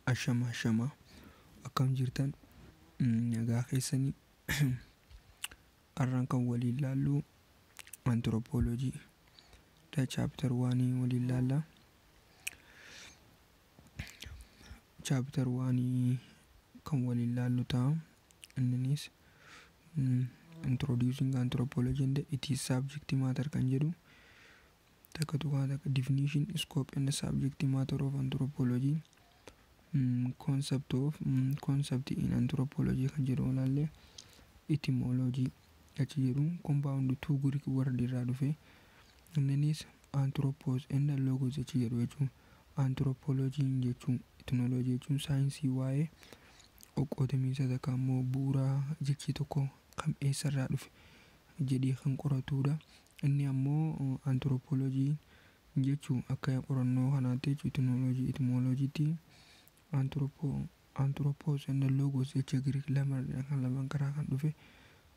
Ashama ashama, akkam jirtan? Nagaa keessanii? Har'aan kan waliin laallu anthropology chapter 1 waliin laalla. Chapter 1 kan waliin laallu ta'a. Inninis introducing anthropology and its subject matter kan jedhu, takka tuqaa takka, definition, scope and subject matter of anthropology, concept of concept in anthropology kan jedhu ilaalle. Etymology achi jedhu compound two Greek word irraa dhufe, inninis anthropos and logos achi jedhu jechuun. Anthropology jechuun, ethnology jechuun saayinsii waa'ee qoqqoodamiinsa takka immoo bu'uura jechi tokko kam eessarraa dhufe jedhee kan qoratudha. Inni ammoo anthropology jechuun akka qorannoo kanaatti jechuun ethnology, etymologytti anthropos and logos jecha Greek lama kan lamaan karaa kan dhufe.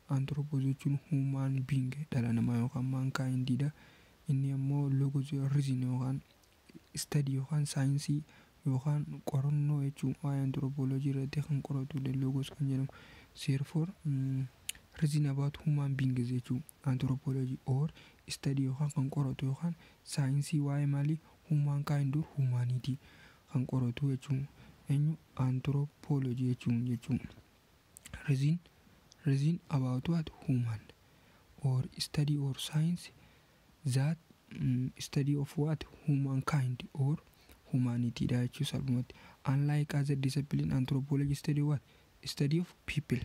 Anthropos jechuun human being, dhala namaa yookaan mankind. Inni ammoo logos, reason yookaan study yookaan saayinsii yookaan qorannoo jechuun waa'ee anthropology irratti kan qoratudha logos kan jedhamu. Therefore, reason about human beings jechuun anthropology or study yookaan kan qoratu yookaan saayinsii waa'ee maalii, humankind or humanity kan qoratu jechuun eenyu, anthropology jechuun reason about what, human or study or science that study of what, humankind or humanity dha jechuu salphumatti. Unlike other discipline, anthropology study what, study of people,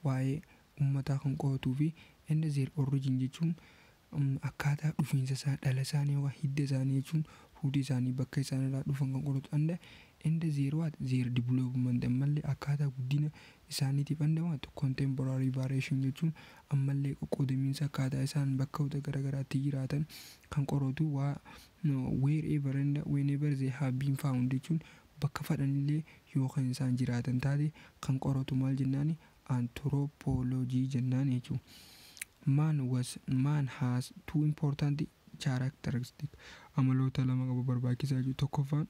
waa'ee ummataa kan qo'atuu fi and their origin jechuun akkaataa dhufiinsa isaa, dhala isaanii yookaan hidda isaanii jechuun fuudhii isaanii, bakka isaan irraa dhufan kan qoratu, and their what, their development, ammallee akkaataa guddina isaaniitiif, and what, contemporary variation jechuun ammallee qoqqoodamiinsa akkaataa isaan bakka garaagaraatti jiraatan kan qoratu, waa wherever and whenever they have been found jechuun bakka fadhanillee yoo kan isaan jiraatan taate kan qoratu maal jennaani, anthropology jennaan jechuudha. Man has two important characteristic, amaloota lama qaba barbaachisaa jechuudha. Tokkoffaan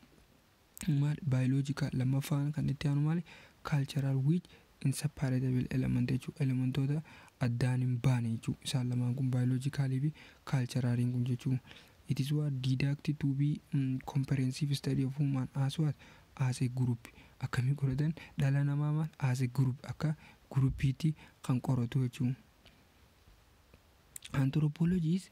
maal? Biological. Lammaffaan kan itti aanu maali? Cultural, which inseparable element jechuudha. Elementoota addaan hin baane jechuudha. Isaan lamaan kun, biologicalii fi culturaliin kun jechuudha. It is what deducted to be comprehensive study of human as what, as a group. Akkamii qoratan dhala namaa? Maal? As a group, akka groupiitti kan qoratu jechuudha. Anthropology is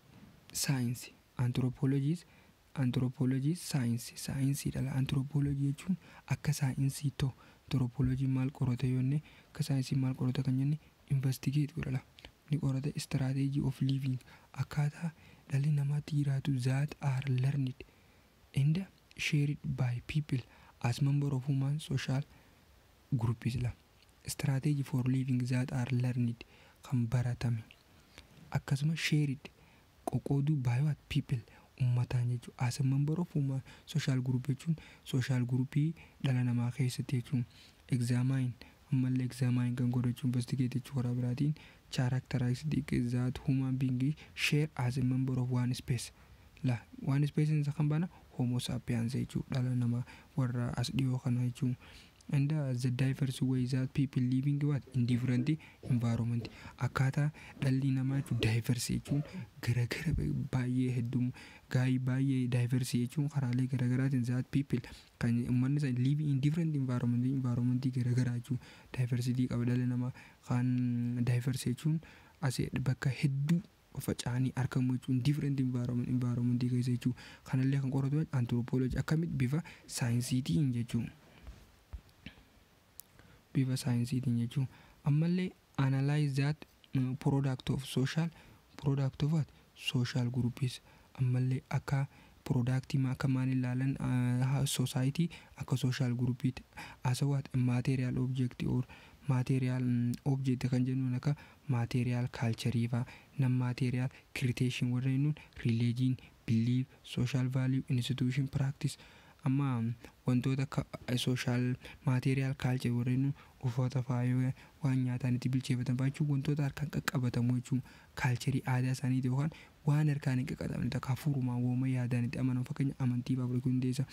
science. Anthropology is science. Saayinsii dhala. Anthropology jechuun akka saayinsii ta'u. Anthropology maal qorata yoonne, akka saayinsii maal qorata kan jenne, investigate godhala. Ni qorata strategy of living, akkaataa dhalli namaatti jiraatu, that are learned and shared by people as member of human social groups la. Strategy for living that are learned, kan baratame, akkasuma shared, qoqqooduu, by what, people, ummataan jechuudha. As a member of human social group jechuun social groupii dhala namaa keessatti jechuun. Examine, ammallee examine kan godhu jechuun, investigate jechuu karaa biraatiin, characteristic that human being share as a member of one space la. One space isa kan bana homo sapiens jechuudha, dhala namaa warra as dhiyoo kana jechuun, and the diverse ways that people living what, in different environment, akkaataa dhalli namaa jechuun diverse jechuun garagara baay'ee hedduu gaayii baay'ee diverse jechuun karaalee garagaraatiin, that people kan uummanni isaa living in different environment, environment garagaraa jechuun diversity qaba dhalli namaa. Kan diverse jechuun as bakka hedduu faca'anii argamu jechuun, different environment, environment keessa jechuun. Kanallee kan qoratu anthropology akkamitti, bifa saayinsiitiin jechuun, bifa saayinsiitiin jechuun. Ammallee analyze that product of social, product of what, social groups. Ammallee akka product akka maal ilaalan, society akka social groupiitti, as what, material object or material object kan jennuun, akka material culture faa, non material creation warra jennuun, religion, belief, social value, institution, practice. Amma wantoota akka social material culture, warreen uffata, faayoo, waan nyaataan itti bilcheeffatan fa'aa jechuun, wantoota harkaan qaqqabatamu jechuun culture aadaa isaaniiti, yookaan waan harkaan hin qaqqabatamne takka hafuurumaan wooma yaadaan itti amanan, fakkeenya amantii fa'aa fudhachuu dandeessa.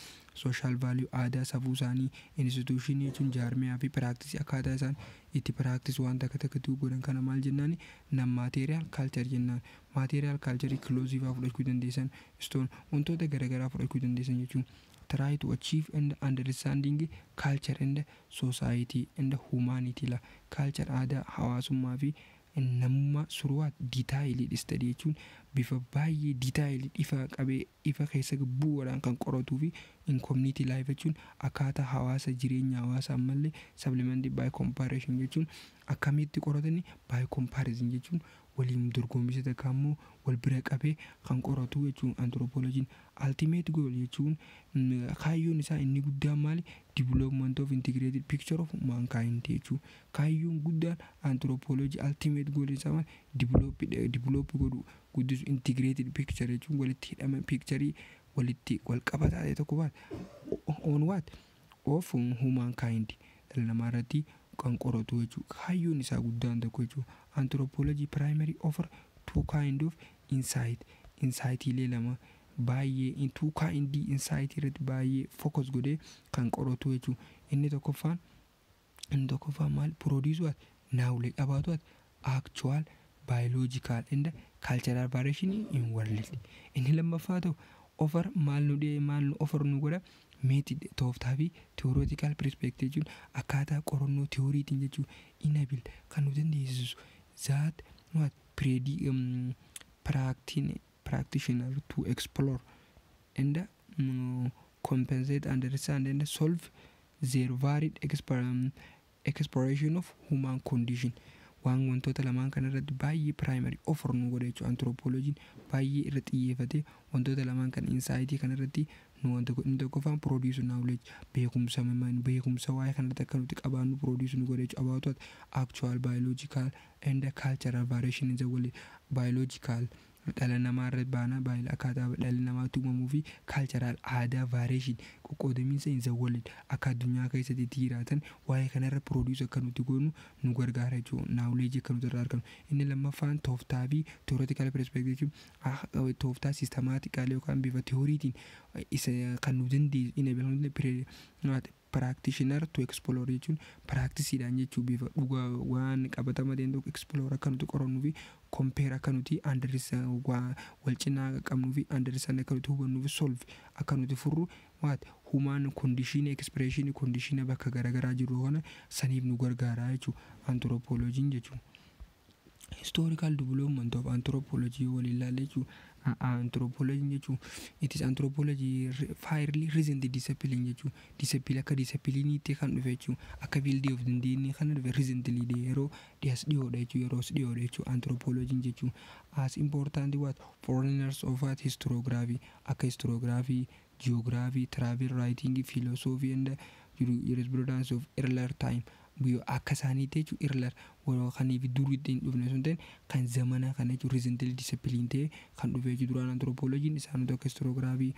Social value, aadaa safuu isaanii, institution jechuun jaarmiyaa fi practice, akkaataa isaan itti practice waan takka takkatti godhan kana maal jennaani? Non material culture jennaan. Material culture clothes fa'aa fudhachuu dandeessan, stone, wantoota garaagaraa fudhachuu dandeessan jechuun. Try to achieve and understanding culture and society and humanity la culture, aadaa hawaasummaa fi namummaa suruwaat detailed study jechuun bifa baay'ee detailed, ifa qabee, ifa keessa bu'uudhaan kan qoratuu fi in community life jechuun akkaataa hawaasa, jireenya hawaasaa ammallee supplemented by comparison jechuun akkamitti qoratani? By comparison jechuun waliin dorgommisa takka immoo wal bira qabee kan qoratu jechuun. Anthropologiin ultimate goal jechuun kaayyoon isaa inni guddaan maali? Development of integrated picture of mankind jechuun. Kaayyoon guddaan anthropology, ultimate goal isaa maali? Develop godhu, guddisu, integrated picture jechuun walitti hidhama picture walitti wal qabataa ta'e tokko baat on what of humankind, dhala namaa irratti kan qoratu jechuudha. Kaayyoon isaa guddaan tokko jechuudha. Anthropology primary offer two kind of insight, insightiilee lama baay'ee, two kind insight irratti baay'ee focus godhee kan qoratu jechuudha. Inni tokkoffaan maal? Produce what knowledge about what actual biological and cultural variation in world. Inni lammaffaa ta'u offer maal nu dhee, maal nu offer nu godha? Method, tooftaa fi theoretical perspective jechuun akkaataa qorannoo theoryitiin jechuun enable kan nu dandeessisu that what practitioner to explore and compensate, understand and solve their varied exploration of human condition. Waan wantoota lamaan kana irratti baay'ee primary offer nu godha jechuudha. Anthropologiin baay'ee irra xiyyeeffatee wantoota lamaan kana, insight kana irratti nu wanta inni tokkoffaan produce knowledge, beekumsa waa'ee kanarratti akka nuti qabaannu produce nu godha jechuudha, about what actual biological and cultural variation in the world. Biological dhala namaa irra baana, baay'ee akkaataa dhalli namaatti uumamuu fi cultural aadaa variation, qoqqoodamiinsa in the world, akka addunyaa keessatti itti jiraatan waa'ee kanarra produce akka nuti goonu nu gargaara jechuudha, knowledge akka nuti irraa argannu. Inni lammaffaan tooftaa fi theoretical perspective, tooftaa systematically yookaan bifa theoryitiin isa kan nu dandeessu enable practitioner to explore jechuun practiceiidhaan jechuun bifa dhugaa waan qabatama ta'een tokko explore akka nuti qorannuu fi compare akka nuti wal cinaa qabnuu fi understand akka nuti hubannuu fi solve akka nuti furru what human condition expression condition bakka garaagaraa jiru kana saniif nu gargaara jechuudha anthropologiin jechuudha. Historical development of anthropology waliin ilaalle jechuudha. Anthropology jechuun it is anthropology fairly recent discipline jechuun discipline akka disciplineiitti kan dhufe jechuun, akka field of dandeenye kan dhufe recently, yeroo dhiyas dhiyoodha jechuun, yeroo dhiyoodha jechuun anthropology jechuun. As important what forerunners of what historiography, akka historiography, geography, travel writing, philosophy and jurisprudence of earlier time, akka isaaniitti jechuun earlier kaniif durii ittiin dhufne sun ta'in kan zamana kana jechuun recently discipline ta'e kan dhufe jechuun. Duraan anthropologiin isaanota akka historiography,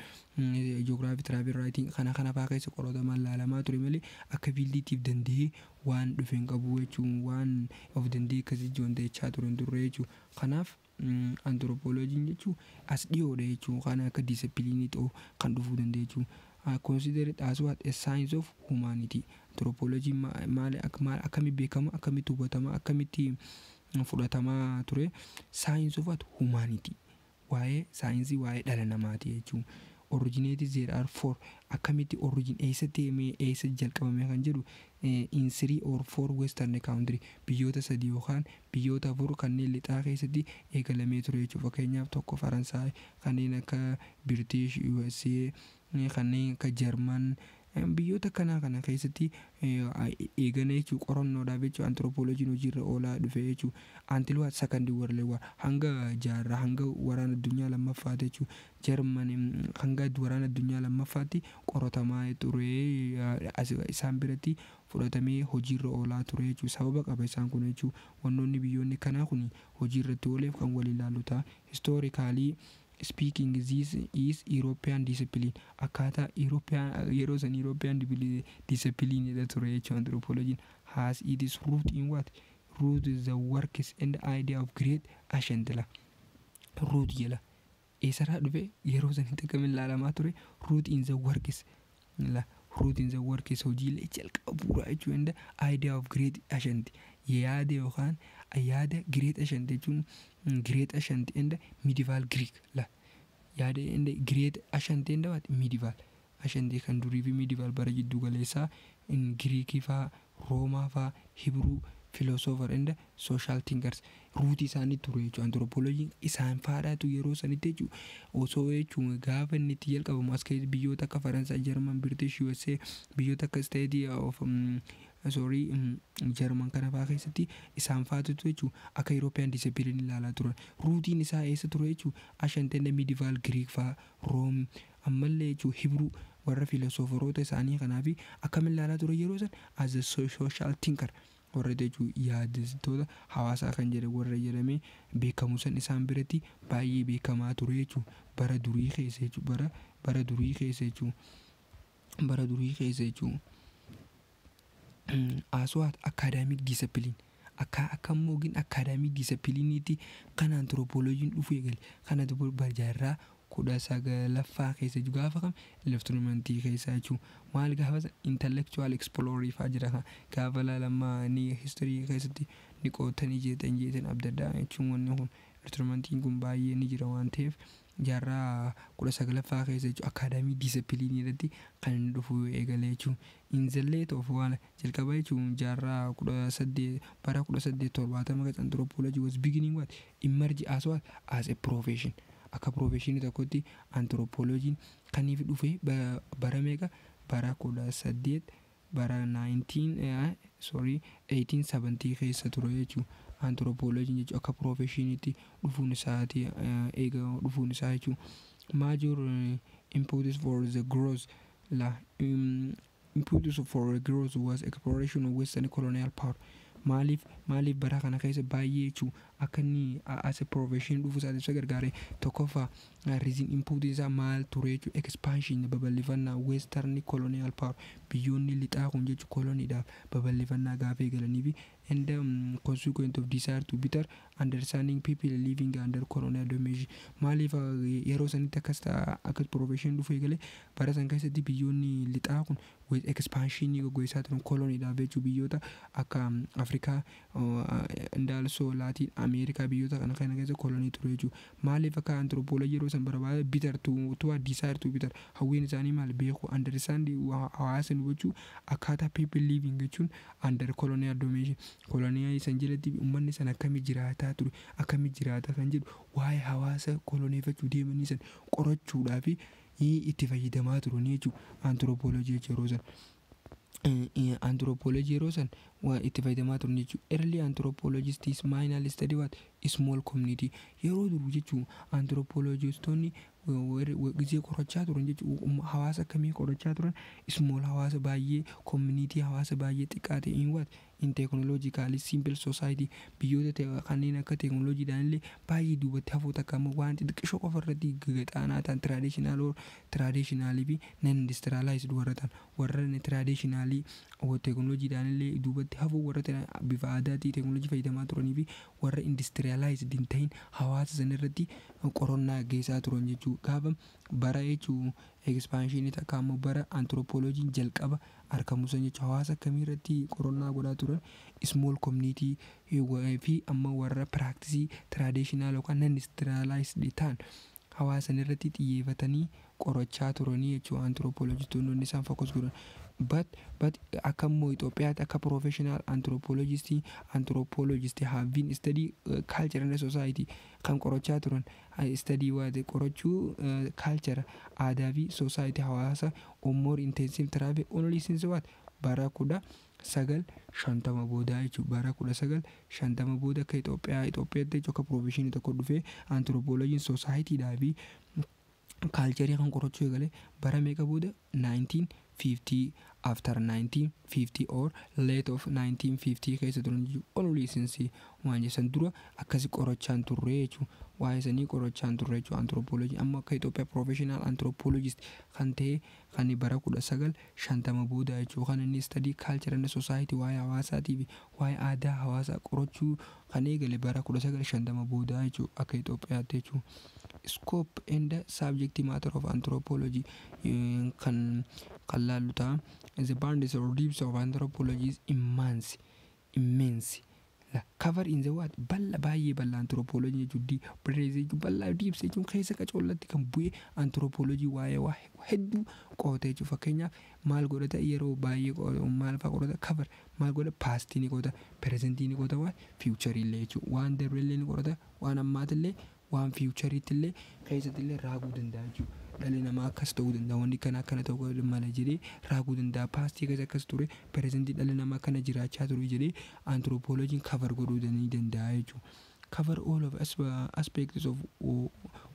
geography, travel writing kana kana fa'aa keessa qoratamaa ilaalamaa ture malee akka fieldiitiif danda'ee waan dhufe hin qabu jechuun, waan of danda'ee akkasii wanta jechaa ture hin turre jechuun. Kanaaf anthropologiin jechuun as dhiyoodha jechuun, kan akka discipline ta'u kan dhufuu danda'e jechuun. Considered as what a science of humanity. Anthropology maal akkamitti beekama, akkamitti hubatama, akkamitti fudhatamaa ture? Science of what humanity, waa'ee saayinsii waa'ee dhala namaati jechuun. Originated, there are four, akkamitti origin, eessatti eessa jalqabame kan jedhu, in three or four western country, biyyoota sadii yookaan biyyoota afur kanneen lixaa keessatti eegalamee ture jechuudha. Fakkeenyaaf tokko Faransaay, kanneen akka British, USA, kanneen akka Jarman, biyyoota kanaa kana keessatti eegale jechuudha qorannoodhaaf jechuudha. Anthropologiin hojiirra oolaa dhufe jechuudha. Until what Second World War, hanga jaarraa hanga waraana addunyaa lammaffaati jechuudha. Jarman hanga waraana addunyaa lammaffaatti qoratamaa ture, isaan biratti fudhatamee hojiirra oolaa ture jechuudha. Sababa qaba isaan kun jechuudha. Wannoonni biyyoonni kanaa kun hojiirratti ooleef kan waliin ilaallu ta'a. Historically Speaking, this is European discipline. Akkaataa European yeroo san European discipline dha ture jechuudha. Anthropology has its root in what? Root is the works and idea of great ancient la. Root jala eessarraa dhufe? Yeroo sanitti akkamiin ilaalamaa ture? Root in the works la, root in the works, hojiilee jalqaba bu'uuraa jechuudha, and idea of great ancient, yaada yookaan yaada great ancient jechuun great ancient and medieval Greek la, yaada and great ancient and what? Medieval ancient, kan durii fi medieval, bara jiddu galeessaa, Giriikii faa, Roomaa faa, Hibruu philosopher and social thinkers rootii isaanii ture jechuudha. Anthropologiin isaan faadhaatu yeroo sanitti jechuudha. Osoo jechuun gaafa inni itti jalqabamu as keessa biyyoota akka Faransaay, Jarman, British, USA, biyyoota akka State of, sorry, Jarman kana fa'aa keessatti isaan faatutu jechuudha akka European discipline ilaalaa turan. Rootiin isaa eessa ture jechuudha? Ancient and medieval Greek fa'aa, Room, ammallee jechuudha Hibruu warra philosopheroota isaanii kanaa fi akkamiin ilaalaa ture yeroo san? As a social thinker warra jechuun yaaditoota hawaasaa kan jedhe warra jedhamee beekamu san isaan biratti baay'ee beekamaa ture jechuudha bara durii keessa jechuudha, bara durii keessa jechuudha, bara durii keessa jechuudha. As what? Academic discipline. Akka immoo academic disciplineiitti kan anthropologiin dhufuu eegale kana jaarraa 19ffaa keessa gaafa kam? Enlightenmentii keessa jechuun maal? Gaafa intellectual explorer fa'aa jira. Gaafa laalamaa ni history keessatti ni qootanii jeetan abdaddaa jechuun wanni kun enlightenmentiin kun baay'ee ni jira waan ta'eef jaarraa 19ffaa keessa jechuun academic disciplineii irratti kan inni dhufu eegale jechuun. In the late of waan jalqaba jechuun jaarraa 18, bara 1870 keessa anthropology was beginning what? Emerge as what? As a profession. Akka professionii tokkotti anthropologiin kaniif dhufe bara meeqa? Bara 18, bara 19, sorry, 1870 keessa ture jechuun anthropologiin jechuun akka professioniitti dhufuun isaati eega dhufuun isaa jechuun. Major impetus for the growth la, impetus for the growth was exploration of western colonial power. Maaliif bara kana keessa baay'ee jechuun akka inni as a profession dhufu isaatiif isa gargaare? Tokkoffaa, reason input isaa maal ture jechuun expansion, babal'ifannaa western colonial power, biyyoonni lixaa kun jechuun koloniidhaaf babal'ifannaa gaafa eegalanii fi and consequent of desire to better understanding people living under colonial domination. Maaliif yeroo sanitti akkas akkas profession dhufu eegale? Bara san keessatti biyyoonni lixaa kun expansionii gaggeessaa turan koloniidhaaf jechuun biyyoota akka Afrikaa, indaalsoo Laatiin Ameerikaa, biyyoota kana keessa kolonii ture jechuudha. Maaliif akka anthropology yeroo san barbaada? Better to desire to better, hawwiin isaanii maal? Beeku, understand, hawaasa hubachuu, akkaataa people living jechuun under colonial domination, kolonii san jalatti uummanni san akkamii jiraataa ture, akkamii jiraataa kan jedhu, waa'ee hawaasa koloneeffachuu deemanii san qorachuudhaa fi itti fayyadamaa turanii jechuudha anthropology yeroo san. Anthropology yeroo san itti fayyadamaa turan jechuudha. Early anthropologists mainly study what? Small community. Yeroo duruu jechuun anthropologistoonni gisee qorachaa turan jechuun hawaasa akkamii qorachaa turan? Small, hawaasa baay'ee, community, hawaasa baay'ee xiqqaa ta'e, in what? In technologically simple society, biyyoota kanneen akka teeknooloojiidhaan illee baay'ee duubatti hafoo, takka immoo waan xixiqqishoo qofa irratti gaxaanaa ta'an, traditional or traditionalii fi non industrialized warra ta'an, warra traditionalii teeknooloojiidhaan illee duubatti hafoo, warra bifa aadaatii teeknooloojii fayyadamaa turanii fi warra industrialized hin ta'in hawaasa sana irratti qorannaa geessaa turan jechuudha. Gaafa bara jechuun expansionii takka immoo bara anthropologiin jalqaba argamu san jechuudha hawaasa akkamii irratti qorannaa godhaa turan? Small community fi amma warra practice traditional yookaan non industrialized ta'an hawaasa irratti xiyyeeffatanii qorachaa turanii jechuudha anthropologistoonni isaan focus godhan. But akka immoo Itoophiyaatti akka professional anthropologist have been study culture and society kan qorachaa turan, study waate qorachuu culture, aadaa fi society hawaasa on more intensive travel only since what? Bara 1950 booda jechuudha. Bara 1950 booda akka Itoophiyaatti jechuudha akka professionii tokko dhufee anthropologiin societydhaa fi cultureii kan qorachuu eegale bara meeqa booda? 19 1950, after 1950 or late of 1950 keessa turan jechuudha. Only since waan jedhan dura akkasi qorachaan turre jechuudha. Waa'ee sanii qorachaan turre jechuudha anthropology. Amma akka Itoophiyaa professional anthropologist kan ta'e kan bara 1950 booda jechuudha. Kan inni study culture and society, waa'ee hawaasaatii fi waa'ee aadaa hawaasaa qorachuu kan eegale bara 1950 booda jechuudha akka Itoophiyaatti jechuudha. Scope and subject matter of anthropology kan laallu ta'a. The boundaries or depths of anthropology is immense, immense. La cover in the what, bal'a, baay'ee bal'a anthropology jechuun. Breadth jechuun bal'aa, depths jechuun keessa qacoollatti kan bu'e. Anthropology waa'ee waa hedduu qo'ata jechuudha. Fakkeenyaaf maal godhata? Yeroo baay'ee maal fa'aa qorata? Cover maal godha? Pastii ni qo'ata, presentii ni qo'ata, waan futurii illee jechuudha. Waan darbellee ni qorata, waan ammaatillee, waan futuriitti illee keessatti illee raaguu danda'a jechuudha. Dhalli namaa akkas ta'uu danda'a, wanni kana akkana ta'uu mala jedhee raaguu danda'a. Pastii keessa akkas ture, presentii dhalli namaa akkana jiraachaa ture jedhee anthropologiin cover godhuu ni danda'a jechuudha. Cover all of aspects of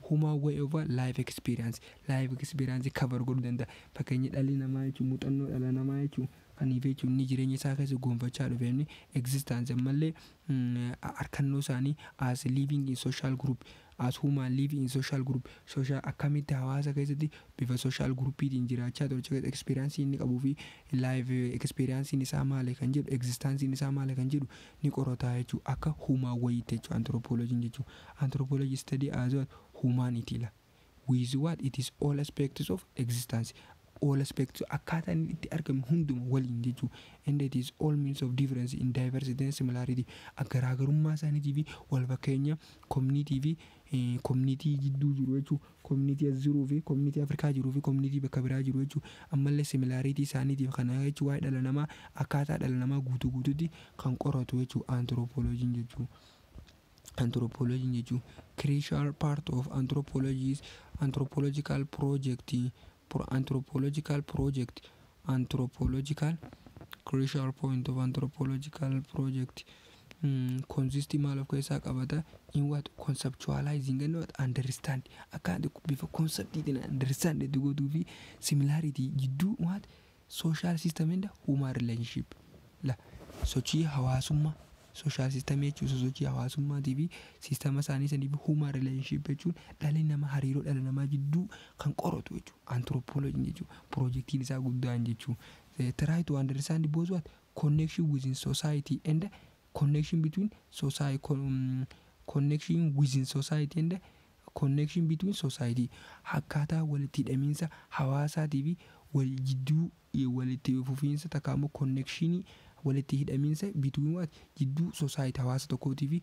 human way of life experience, life experience cover godhuu danda'a. Fakkeenya dhalli namaa jechuun muuxannoo dhala namaa jechuun kaniif jechuun inni jireenya isaa keessa gonfachaa dhufe, inni existence, ammallee harkannoo isaanii as living in social group, as human living in social group, social akkamitti hawaasa keessatti bifa social groupiitiin jiraachaa ture, experience inni qabuu fi life experience isaa maali kan jedhu, existence isaa maali kan jedhu ni qorata jechuudha akka human wayiitti jechuudha anthropology jechuudha. Anthropology study as what humanity la with what it is all aspects of existence, all aspects, akkaataa inni itti argamu hunduma waliin jechuudha. And it is all means of difference in diversity and similarity, garaagarummaa isaaniitii fi wal fakkeenya community fi community jidduu jiru jechuudha. Community as jiruu fi community Afrikaa jiruu fi community bakka biraa jiru jechuudha. Ammallee similarity isaaniitiif kana jechuudha. Waa'ee dhala namaa, akkaataa dhala namaa guutuu guutuutti kan qoratu jechuudha anthropology jechuudha. Anthropology jechuun crucial part of anthropology is anthropological project, anthropological project, anthropological crucial point of anthropological project consist maal of keessaa qabata? In what conceptualizing and what understand, akka bifa conceptiitiin understand itti gootuu fi similarity jidduu what social system and human relationship la sochii hawaasummaa. Social system jechuun sochii hawaasummaatii fi systema isaanii sanii fi human relationship jechuun dhalli namaa hariiroo dhala namaa jidduu kan qoratu jechuudha. Anthropology jechuudha. Projectiin isaa guddaan jechuudha. Try to understand both what connection within society and connection between society, connection within society and connection between society, akkaataa walitti hidhamiinsa hawaasaatii fi wal jidduu walitti fufiinsa takka immoo connectionii walitti hidhamiinsa between what jidduu society hawaasa tokkootii fi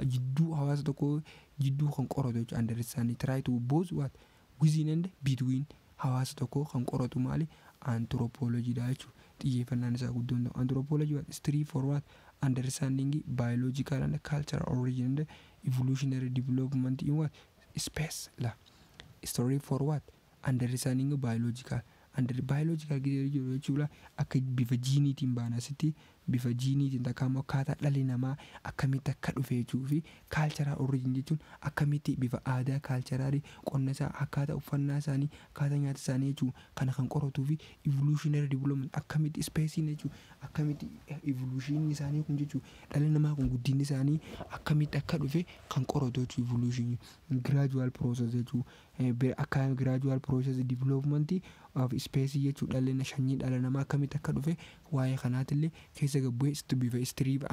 jidduu hawaasa tokkoo jidduu kan qoratu jechuudha. Understand, try to both what within and between hawaasa tokkoo kan qoratu maali? Anthropology dha jechuudha. Xiyyeeffannaan isaa guddoon ta'u anthropology what strive for what understanding biological and cultural origin and evolutionary development in what space la story for what understanding biological under biological jechuudha. Akka bifa jiiniitiin baana asitti, bifa jiiniitiin takka immoo akkaataa dhalli namaa akkamitti akka dhufe jechuu fi cultural origin jechuun akkamitti bifa aadaa culturalii, qonna isaa, akkaataa uffannaa isaanii, akkaataa nyaata isaanii jechuu kana kan qoratuu fi evolutionary development akkamitti speciesiin jechuu akkamitti evolutionii isaanii kun jechuu dhalli namaa kun guddinni isaanii akkamitti akka dhufe kan qoratu jechuu. Evolutionii gradual process jechuu, akka gradual process development of species jechuu, dhalli sanyii dhala namaa akkamitti akka dhufe waa'ee kanaatillee keessa gabbu'ee bifa strive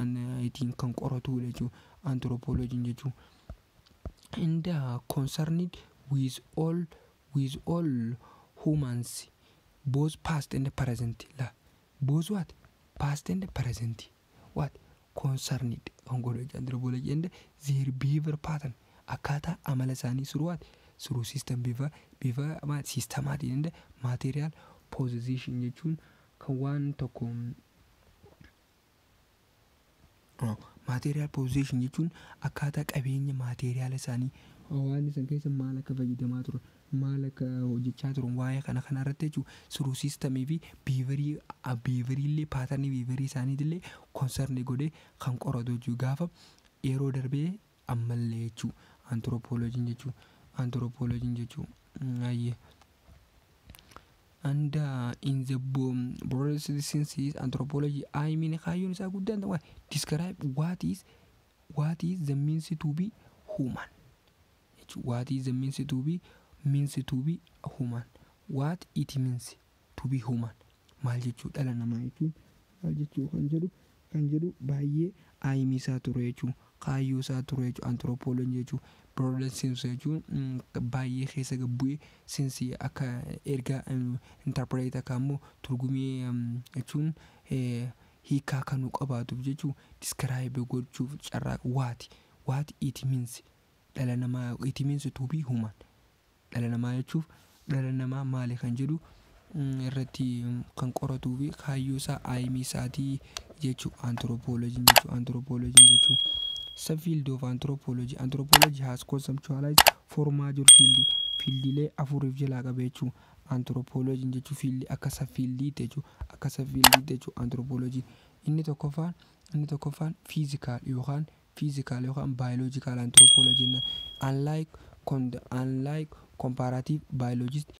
ittiin kan qoratudha jechuu anthropology jechuu. And concerned with all humans, both past and present la both what past and present what concerned kan godhu jechuudha anthropology, and their behavior pattern, akkaataa amala isaanii through what through system, bifa systemaatiin, and material possession jechuun kan waan tokko, material possession jechuun akkaataa qabeenya materiala isaanii waan isan keessa maal akka fayyadamaa turan, maal akka hojjechaa turan, waa'ee kana irratti jechuun through systemii fi behaviorii illee, patternii behaviorii isaaniitillee concernii godhee kan qoratu jechuudha. Gaafa yeroo darbee ammallee jechuu anthropologiin jechuu ayyee. And in the broadest sense, anthropology, I mean, kaayyoon isaa guddaan ta'u describe what is the means to be human. What is the means to be human? What it means to be human, maal jechuu, dhala namaa jechuun maal jechuu kan jedhu baay'ee aimii isaa ture jechuun, kaayyoo isaa ture jechuun anthropology jechuun. Broader sense jechuun baay'ee keessa gabbu'ee sense akka ergaa interpret, akka ammoo turgumii jechuun hiikaa kan nu qabaatuuf jechuun, describe gochuuf carraa what it means dhala namaa, it means to be human, dhala namaa jechuuf, dhala namaa maali kan jedhu irratti kan qoratuu fi kaayyoo isaa, aimii isaatii jechuu anthropology jechuun. Subfield of anthropology. Anthropology has conceptualized four major field, fieldiilee afuriif jalaa qaba jechuu anthropology jechuun, field akka subfieldiitti jechuu, akka subfieldiitti jechuu anthropology. Inni tokkoffaan physical yookaan biological anthropology. Unlike comparative biologist